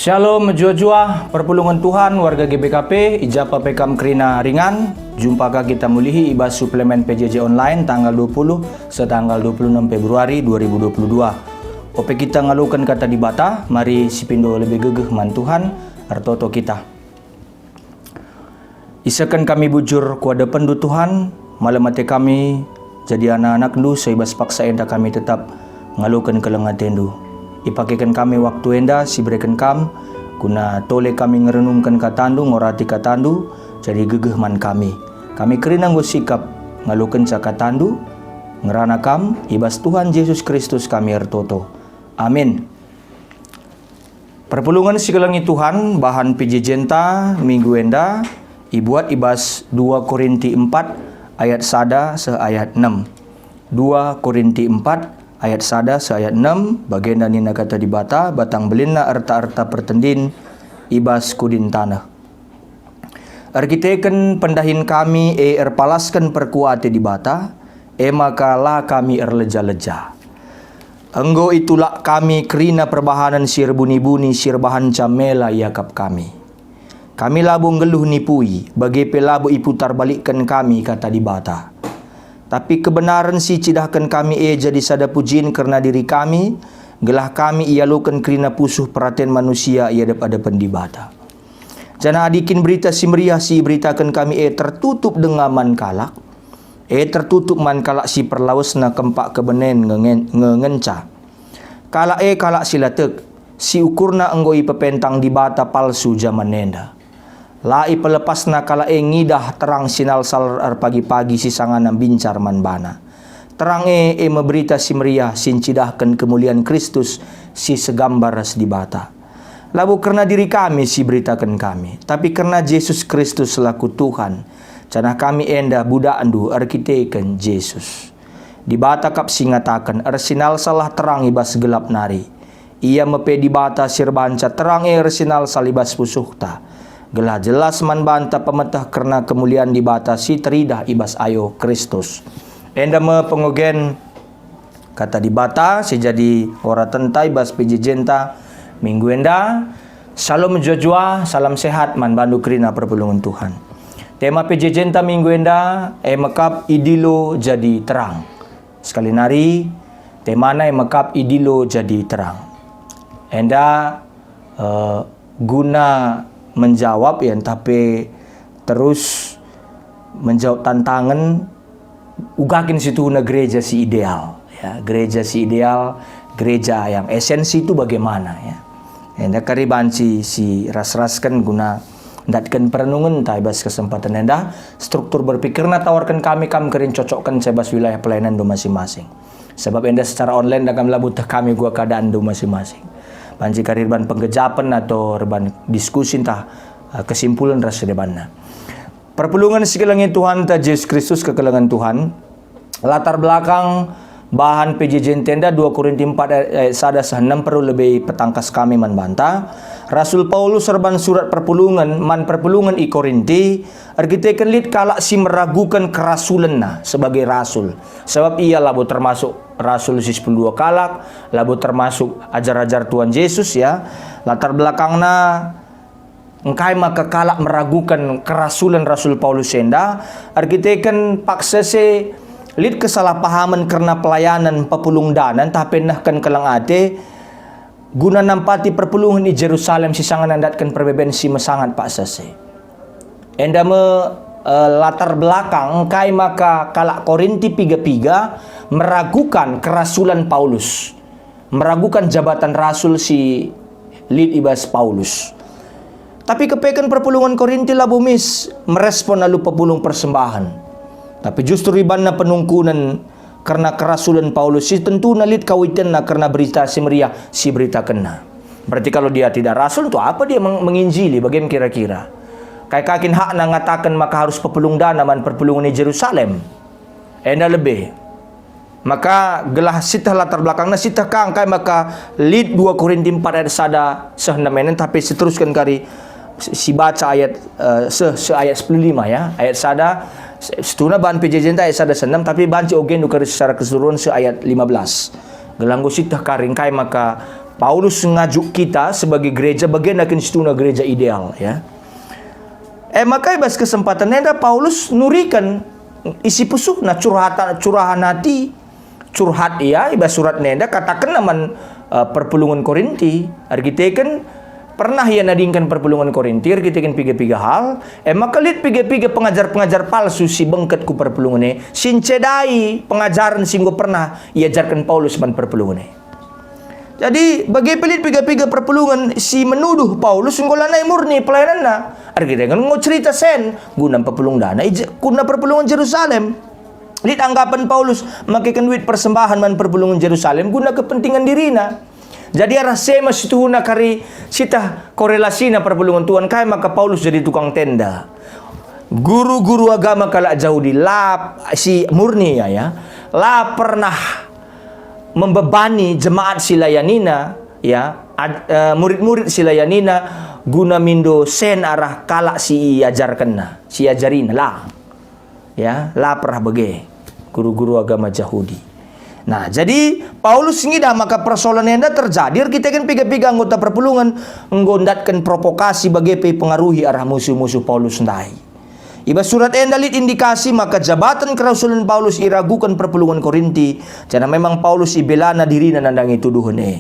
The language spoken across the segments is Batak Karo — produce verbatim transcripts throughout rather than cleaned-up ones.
Shalom, mejuah-juah, perpulungen Tuhan, warga G B K P, i ja pe kam kerina ringan, jumpa ka kita mulihi i bas suplemen P J J online tanggal dua puluh seh tanggal dua puluh enam Februari dua ribu dua puluh dua. Ope kita ngaloken Kata Dibata, mari sipindo lebe gegeh man Tuhan, ertoto kita. Isehken kami bujur ku adepenNdu, Tuhan, malem ate kami jadi anak-anakNdu, seh i bas paksa enda kami tetap ngaloken keleng ateNdu. Ipakeken kami waktu enda si ibereken Kam, guna tole kami ngerenungken KataNdu, ngorati KataNdu, jadi gegeh man kami. Kami kerina enggo sikap ngalokenca KataNdu, ngerana Kam, i bas Tuhan Jesus Kristus kami ertoto. Amin. Perpulungen si kelengi Tuhan, bahan P J J-nta minggu enda ibuat i bas dua Korinti empat ayat sada seh ayat enem. Dua Korinti empat ayat sada seh ayat enem, bagenda nina Kata Dibata, batang belinna erta-erta pertendin i bas kudin taneh. Erkiteken pendahin kami e erpalasken perkuah ate Dibata, e maka la kami erleja-leja. Enggo itulak kami kerina perbahanen si erbuni-buni si erbahanca mela iakap kami. Kami labo nggeluh nipui, bage pe labo iputarbalikken kami Kata Dibata. Tapi kebenaren si icidahken kami e jadi sada pujin kerna diri kami, gelah kami ialoken kerina pusuh peraten manusia i adep-adepen Dibata. Janah adi kin Berita Si Meriah si iberitaken kami e tertutup denga man kalak, e tertutup man kalak si perlawesna kempak kebenen nge-, nge-, ngenca. Kalak e kalak si la tek, si ukurna enggo ipepentang dibata palsu jaman enda. La ipelepasna kalak e ngidah terang si nalsal erpagi-pagi si sangana mbincar man bana. Terang e, e me Berita Si Meriah si ncidahken kemulian Kristus si segambar ras Dibata. Labo kerna diri kami si iberitaken kami, tapi kerna Jesus Kristus selaku Tuhan, janah kami enda budakNdu erkiteken Jesus. Dibata kap si ngataken, "Ersinalsallah terang i bas gelap nari." Ia me pe Dibata si erbahanca terang e ersinalsal i bas pusuhta, gelah jelas man banta pemeteh kerna kemulian Dibata si teridah i bas ayo Kristus. Enda me pengogen Kata Dibata si jadi oratenta i bas P J J-nta minggu enda. Shalom mejuah-juah, salam sehat man bandu kerina perpulungen Tuhan. Tema P J J-nta minggu enda, e mekap idilo jadi terang. Sekali nari, temana e mekap idilo jadi terang. Enda, eh, guna menjawab, ya, ntah pe terus menjawab tantangan, uga kin situhuna gereja si ideal, ya, gereja si ideal, gereja yang esensi itu bagaimana, ya. Enda kari banci si ras-rasken guna ndatken perenungenta i bas kesempatan enda, struktur berpikirna tawarken kami kam kerin cocokkenca i bas wilayah pelayananndu masing-masing. Sebab enda secara online dagam labo teh kami gua keadaanndu masing-masing. Banci kari erban penggejapen atau erban diskusi ntah, eh, kesimpulan ras debanna. Perpulungen si kelengi Tuhanta Jesus Kristus, kekelengen Tuhan. Latar belakang bahan P J J-nta enda dua Korinti empat ayat sada seh enem perlu lebe petangkas kami man banta. Rasul Paulus erban surat perpulungen man perpulungen i Korinti erkiteken lit kalak si meraguken kerasulenna sebagai rasul. Sebab ia labo termasuk rasul si sepuluh dua kalak, labo termasuk ajar-ajar Tuhan Jesus, ya. Latar belakangna engkai maka kalak meraguken kerasulen Rasul Paulus enda, erkiteken paksa se lit kesalahpahamen kerna pelayanen pepulung dana ntah pe nehken keleng ate, guna nampati perpulungen i Jerusalem si sangana ndatken perbeben si mesangat paksa se. Enda me, eh, latar belakang engkai maka kalak Korinti piga-piga meragukan kerasulen Paulus, meragukan jabatan rasul si lit i bas Paulus. Tapi kepeken perpulungen Korinti labo mis merespon alu pepulung persembahen. Tapi justru ibanna penungkunen kerna kerasulen Paulus si tentuna lit kawitenna kerna Berita Si Meriah si iberitakenna. Berarti kalau dia tidak rasul, untuk apa dia meng-, menginjili? Bagaimana kira-kira? Kai ka kin hakna ngataken maka harus pepulung dana man perpulungen i Jerusalem? Enda lebe. Maka gelah sieteh latar belakangna, sieteh ka engkai maka lit dua Korinti empat ayat sada seh enem enen, tapi seterusken kari si baca ayat, eh, se, se ayat sepuluh lima, ya. Ayat sada, se, situhuna bahan P J J-nta ayat sada seh enem, tapi banci ogendu kari secara keseluruhan se ayat lima belas. Gelah enggo sieteh kari engkai maka Paulus ngajuk kita sebagai gereja, bagenda kin situhuna gereja ideal, ya. E maka i bas kesempatan enda Paulus nuriken isi pusuhna, curhat, curahan ati, curhat ia i bas surat enda, katakenna man, eh, perpulungen Korinti, erkiteken pernah ia nadingken perpulungen Korinti erkiteken piga-piga hal, e maka lit piga-piga pengajar-pengajar palsu si bengket ku perpulungen e, si ncedai pengajaren si enggo pernah iajarken Paulus man perpulungen e. Jadi, bage pe lit piga-piga perpulungen si menuduh Paulus enggo lanai murni pelayananna. Erkiteken enggo cerita sen, guna perpulung dana i Je-, guna perpulungen Jerusalem. Lit anggapen Paulus makeken duit persembahan man perpulungen Jerusalem guna kepentingan dirina. Jadi arah se me situhuna kari sitah korelasina perpulungen Tuhan, kai maka Paulus jadi tukang tenda. Guru-guru agama kalak Jahudi la si murni ia, ya, la pernah membebani jemaat si layanina, ya, ad-, eh, murid-murid si layanina guna mindo sen arah kalak si iajarkenna, si iajarina, la. Ya, la pernah bage guru-guru agama Jahudi. Nah, jadi Paulus ngidah maka persoalan enda terjadi erkiteken piga-piga anggota perpulungen enggo ndatken provokasi bage pe ipengaruhi arah musuh-musuh Paulus ndai. I bas surat enda lit indikasi maka jabaten kerasulen Paulus iraguken perpulungen Korinti, janah memang Paulus ibelana dirina nandangi tuduhen e.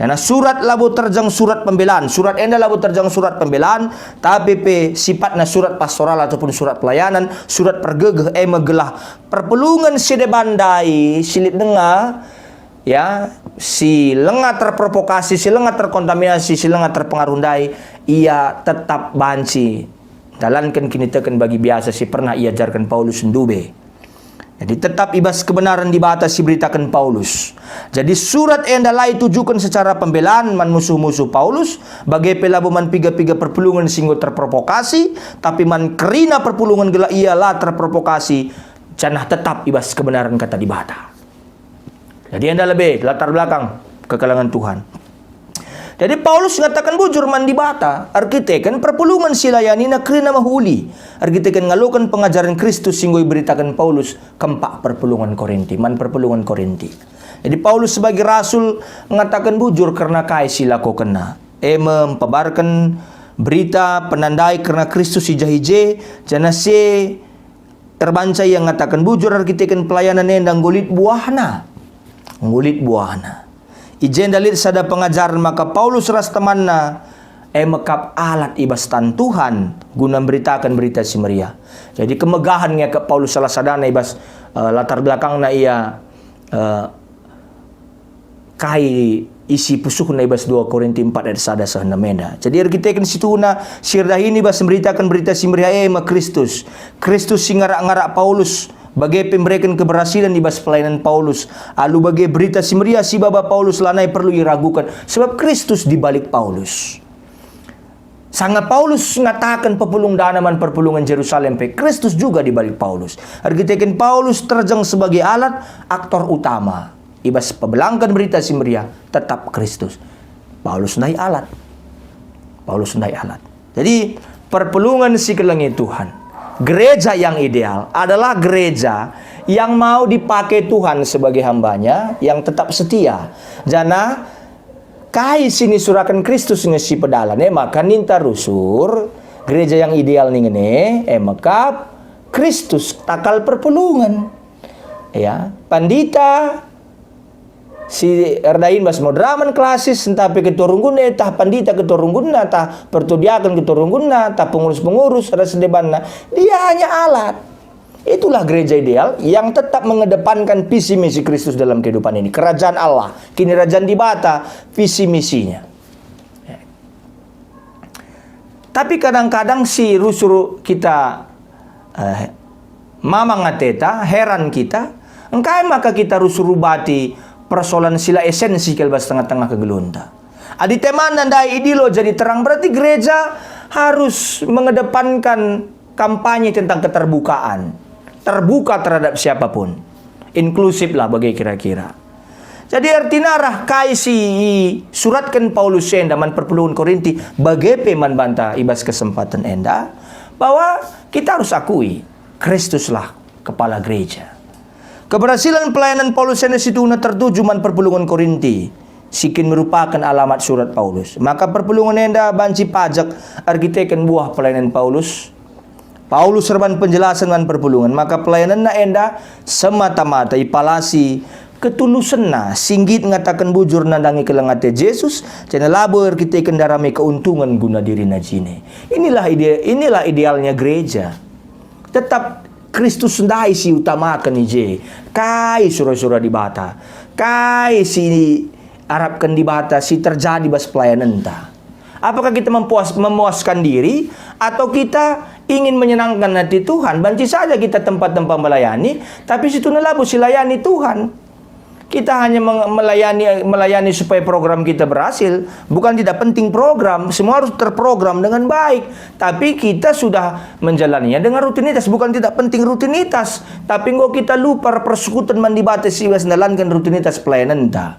Janah surat labo terjeng surat pembelan. Surat enda labo terjeng surat pembelan, tapi pe sipatna surat pastoral ataupun surat pelayanan, surat pergegeh, e me gelah perpulungen si deban ndai, si lit denga, ya, si langa terprovokasi, si langa terkontaminasi, si langa terpengaruh ndai, ia tetap banci ndalanken kiniteken bagi biasa si pernah iajarken Paulus ndube. Jadi, tetap i bas kebenaran Dibata si iberitaken Paulus. Jadi, surat enda la itujuken secara pembelan man musuh-musuh Paulus, bage pe labo man piga-piga perpulungen si enggo terprovokasi, tapi man kerina perpulungen gelah ia la terprovokasi, janah tetap i bas kebenaran Kata Dibata. Jadi, enda lebe latar belakang kekelengen Tuhan. Jadi, Paulus ngataken bujur man Dibata, erkiteken perpulungen si layanina kerina mehuli, erkiteken ngaloken pengajaren Kristus si enggo iberitaken Paulus kempak perpulungen Korinti, man perpulungen Korinti. Jadi, Paulus sebagai rasul ngataken bujur kerna kai si ilakokenna, e me mpebarken berita penandai kerna Kristus i jah i je, janah si erbanca ia ngataken bujur erkiteken pelayanan enda enggo lit buahna. Enggo lit buahna. I jenda lit sada pengajaren maka Paulus ras temanna e mekap alat i bas tan Tuhan guna mberitaken Berita Si Meriah. Jadi, kemegahen nge Paulus salah sadana i bas, eh, latar belakangna ia, eh, kai isi pusuhna i bas dua Korinti empat ayat sada seh enem enda. Jadi, erkiteken situhuna si erdahin i bas mberitaken Berita Si Meriah e me Kristus. Kristus si ngarak-ngarak Paulus, bage pe mereken keberhasilen i bas pelayanan Paulus. Alu bage Berita Si Meriah si ibaba Paulus lanai perlu iraguken, sebab Kristus di balik Paulus. Sanga Paulus ngataken pepulung dana man perpulungen Jerusalem pe, Kristus juga di balik Paulus. Erkiteken Paulus terjeng sebagai alat, aktor utama. I bas pebelangken Berita Si Meriah, tetap Kristus. Paulus ndai alat. Paulus ndai alat. Jadi, perpulungen si kelengi Tuhan, gereja yang ideal adalah gereja yang mau dipakai Tuhan sebagai hambanya, yang tetap setia. Janah kai si nisuraken Kristus nge si pedalan, e maka ninta rusur, gereja yang ideal ningen e, e maka Kristus takal perpulungen. Ya, pandita si erdahin bas moderamen klasis, ntah pe ketua runggunna, tah pandita ketua runggunna, tah pertua diaken ketua runggunna, tah pengurus-pengurus ras debanna, dia hanya alat. Itulah gereja ideal yang tetap mengedepankan visi misi Kristus dalam kehidupan ini. Kerajaan Allah, kinirajan Dibata, visi misinya. Tapi kadang-kadang si rusur kita, eh, mamang ateta, heran kita, engkai maka kita rusur rubati persoalan si la esensi kal bas tengah-tengah kegeluhenta. Adi temana ndai idilo jadi terang, berarti gereja harus mengedepankan kampanye tentang keterbukaan, terbuka terhadap siapapun, inklusif lah bage kira-kira. Jadi, ertina arah kai si isuratken Paulus enda man perpulungen Korinti, bage pe man banta i bas kesempatan enda, bahwa kita harus akui, Kristuslah kepala gereja. Keberhasilan pelayanan Paulus enda situhuna tertuju man perpulungen Korinti. si kin merupaken alamat surat Paulus. Maka perpulungen enda banci pajek erkiteken buah pelayanen Paulus. Paulus erban penjelasen man perpulungen, maka pelayanenna enda semata-mata ipalasi ketulusenna, si nggit ngataken bujur nandangi keleng ate Jesus, janah labo erkiteken ndarami keuntungen guna dirina jine. Inilah ide-, inilah idealnya gereja. Tetap Kristus ndai si utamaken i je. Kai sura-sura Dibata? Kai si arapken Dibata si terjadi bas pelayanenta? Apakah kita mempuas-, memuaskan diri, atau kita ingin menyenangkan hati Tuhan? Banci saja kita tempa-tempa melayani, tapi situhuna labo silayani Tuhan. Kita hanya meng-, melayani, melayani supaya program kita berhasil. Bukan tidak penting program, semua harus terprogram dengan baik. Tapi kita sudah menjalaninya dengan rutinitas. Bukan tidak penting rutinitas, tapi enggo kita lupa persekutuan man Dibata si bas ndalanken rutinitas pelayanenta.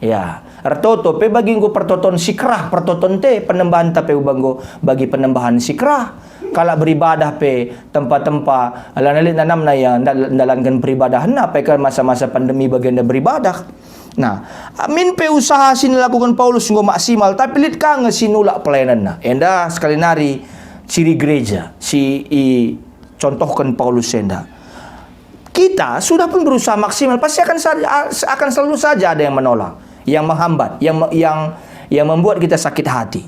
Ya, ertoto pe bagi enggo pertoton si kerah, pertoton te penembahanta pe uga enggo bagi penembahan si kerah. Kalak beribadah pe tempa-tempa, lanai lit nanamna ia ndal-, ndalanken peribadahenna, apalagi masa-masa pandemi bagenda beribadah. Nah, amin pe usaha si nilakuken Paulus enggo maksimal, tapi lit ka nge si nulak pelayanenna. Enda sekali nari ciri gereja si icontohken Paulus enda. Kita sudah pun berusaha maksimal, pasti akan sa-, akan selalu saja ada yang menolak, yang menghambat, yang me-, yang, yang membuat kita sakit hati.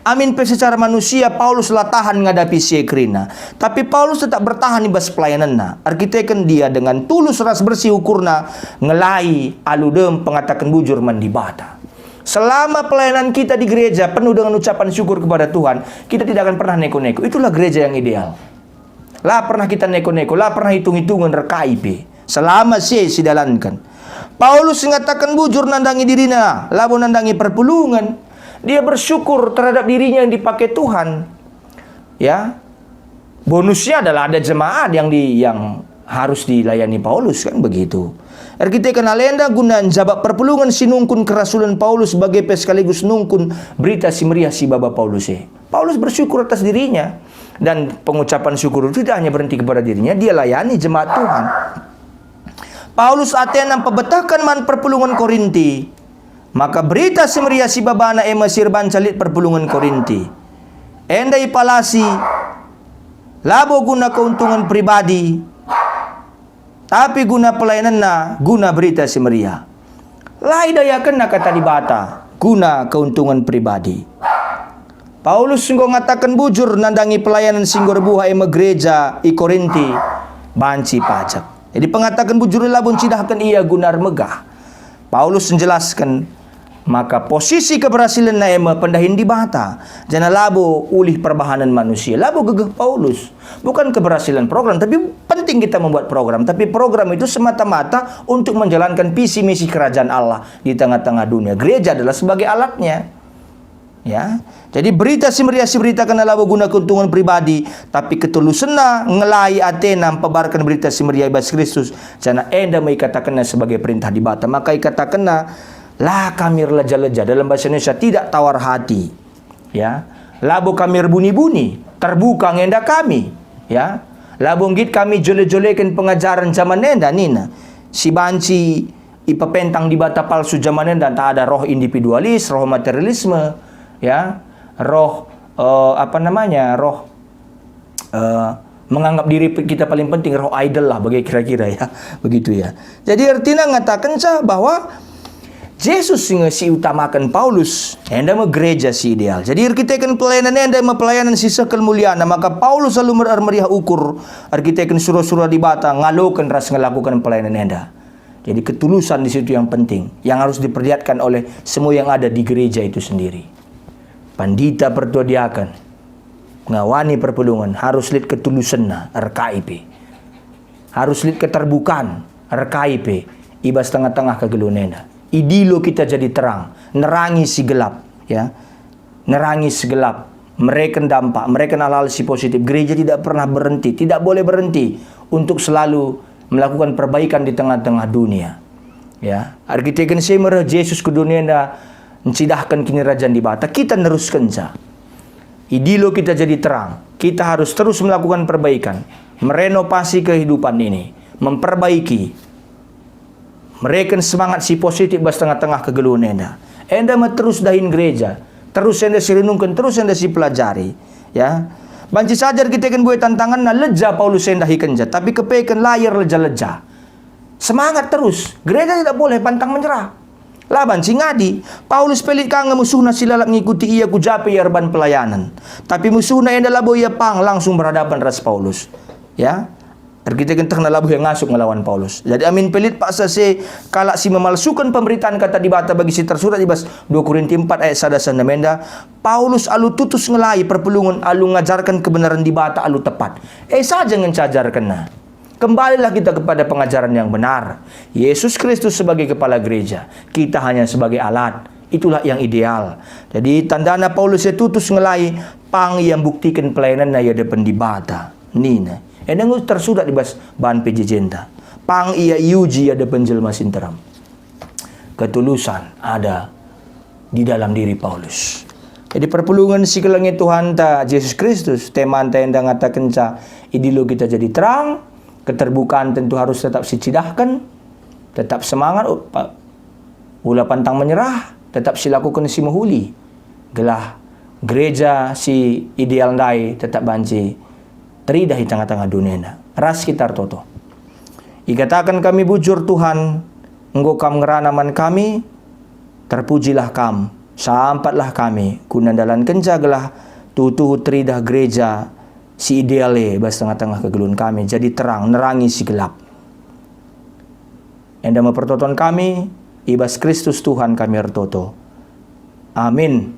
Amin pe secara manusia Paulus la tahan ngadapi si e kerina, tapi Paulus tetap bertahan i bas pelayanenna. Erkiteken dia dengan tulus ras bersih ukurna ngelai alu dem pengataken bujur man Dibata. Selama pelayanan kita di gereja penuh dengan ucapan syukur kepada Tuhan, kita tidak akan pernah neko-neko. Itulah gereja yang ideal. La pernah kita neko-neko, la pernah itung-itungen rekai pe, selama si e sidalanken. Paulus ngataken bujur nandangi dirina, labo nandangi perpulungen. Dia bersyukur terhadap dirinya yang dipakai Tuhan. Ya. Bonusnya adalah ada jemaat yang di, yang harus dilayani Paulus, kan begitu. Erkiteken hal enda guna njabap perpulungen si nungkun kerasulen Paulus bage pe sekaligus nungkun Berita Si Meriah si ibaba Paulus e. Paulus bersyukur atas dirinya, dan pengucapan syukur itu tidak hanya berhenti kepada dirinya, dia layani jemaat Tuhan. Paulus atena mpebetehken man perpulungen Korinti maka Berita Si Meriah si ibabana e me si erbahanca lit perpulungen Korinti. Enda ipalasi labo guna keuntungen pribadi, tapi guna pelayanenna, guna Berita Si Meriah. La idayakenna Kata Dibata guna keuntungen pribadi. Paulus enggo ngataken bujur nandangi pelayanen si enggo erbuah e me gereja i Korinti banci pajek. Jadi pengataken bujur e labo ncidahken ia guna ermegah. Paulus njelasken maka posisi keberhasilenna e me pendahin Dibata, janah labo ulih perbahanen manusia. Labo gegeh Paulus. Bukan keberhasilan program, tapi penting kita membuat program. Tapi program itu semata-mata untuk menjalankan visi misi kerajaan Allah di tengah-tengah dunia. Gereja adalah sebagai alatnya. Ya. Jadi Berita Si Meriah si iberitakenna labo guna keuntungan pribadi, tapi ketulusenna ngelai atena mpebarken Berita Si Meriah i bas Kristus, janah enda me ikatakenna sebagai perintah Dibata. Maka ikatakenna, "La kami erleja-leja," dalam bahasa Indonesia, tidak tawar hati. Ya. "Labo kami erbuni-buni, terbuka nge enda kami." Ya. "Labo nggit kami jole-joleken pengajaren jaman enda," nina. Si banci ipepentang dibata palsu jaman enda, entah ada roh individualis, roh materialisme, ya, roh, eh, apa namanya, roh, eh, menganggap diri pe-, kita paling penting, roh idol lah, bagi kira-kira, ya, begitu, ya. Jadi ertina ngatakenca bahwa Jesus nge si utamaken Paulus, enda me gereja si ideal. Jadi erkiteken pelayanan enda me pelayanan si seh kal muliana, maka Paulus alu mer-, ermeriah ukur, erkiteken sura-sura Dibata, ngaloken ras ngelakuken pelayanan enda. Jadi ketulusan di situ yang penting, yang harus diperlihatkan oleh semua yang ada di gereja itu sendiri. Pandita, pertua, diaken, ngawani perpulungen harus lit ketulusenna, erkai pe. Harus lit keterbukaan, erkai pe, i bas tengah-tengah kegeluhen enda. Idilo kita jadi terang, nerangi si gelap, ya. Nerangi si gelap, mereken dampak, mereken hal-hal si positif. Gereja tidak pernah berhenti, tidak boleh berhenti untuk selalu melakukan perbaikan di tengah-tengah dunia. Ya, erkiteken si e me reh Jesus ku dunia enda ncidahken Kinirajan Dibata, kita neruskenca. Idilo kita jadi terang, kita harus terus melakukan perbaikan, merenovasi kehidupan ini, memperbaiki, mereken semangat si positif bas tengah-tengah kegeluhen enda. Enda me terus dahin gereja. Terus enda si renungken, terus enda si pelajari. Ya. Banci saja erkiteken buah tantangenna leja Paulus enda ndahikenca, tapi kepeken la ia erleja-leja. Semangat terus. Gereja tidak boleh pantang menyerah. La banci ngadi. Paulus pe lit ka nge musuhna si lalap ngikuti ia ku ja pe ia erban pelayanen. Tapi musuhna enda labo ia pang langsung berhadapan ras Paulus. Ya. Erkiteken tehna labo ia ngasup ngelawan Paulus. Jadi amin pe lit paksa si kalak si memalsuken pemberitaan kata Dibata bagi si tersurat i bas dua Korinti empat ayat sada seh enem enda, Paulus alu tutus ngelai perpulungen alu ngajarken kebenaran Dibata alu tepat. E saja ngenca ajarkenna. Kembalilah kita kepada pengajaran yang benar. Yesus Kristus sebagai kepala gereja, kita hanya sebagai alat. Itulah yang ideal. Jadi tandana Paulus ia tutus ngelai pang ia mbuktiken pelayananna i adepen Dibata. Nina, enda nge tersurat i bas bahan P J J-nta. Pang ia iuji i adepen jelma si nterem. Ketulusan ada di dalam diri Paulus. Jadi perpulungen si kelengi Tuhanta Jesus Kristus, temanta enda ngatakenca, idilo kita jadi terang, keterbukaan tentu harus tetap sicidahken, tetap semangat, u-, pa-, ula pantang menyerah, tetap silakuken si mehuli, gelah gereja si ideal ndai tetap banci teridah i tengah-tengah dunia enda. Ras kita ertoto. Ikataken kami bujur, Tuhan, enggo Kam ngerana man kami, terpujilah Kam, sampatlah kami, guna ndalankenca gelah tuhu-tuhu teridah gereja si ideal e bas tengah-tengah kegeluhen kami, jadi terang, nerangi si gelap. Enda me pertoton kami, i bas Kristus Tuhan kami ertoto. Amin.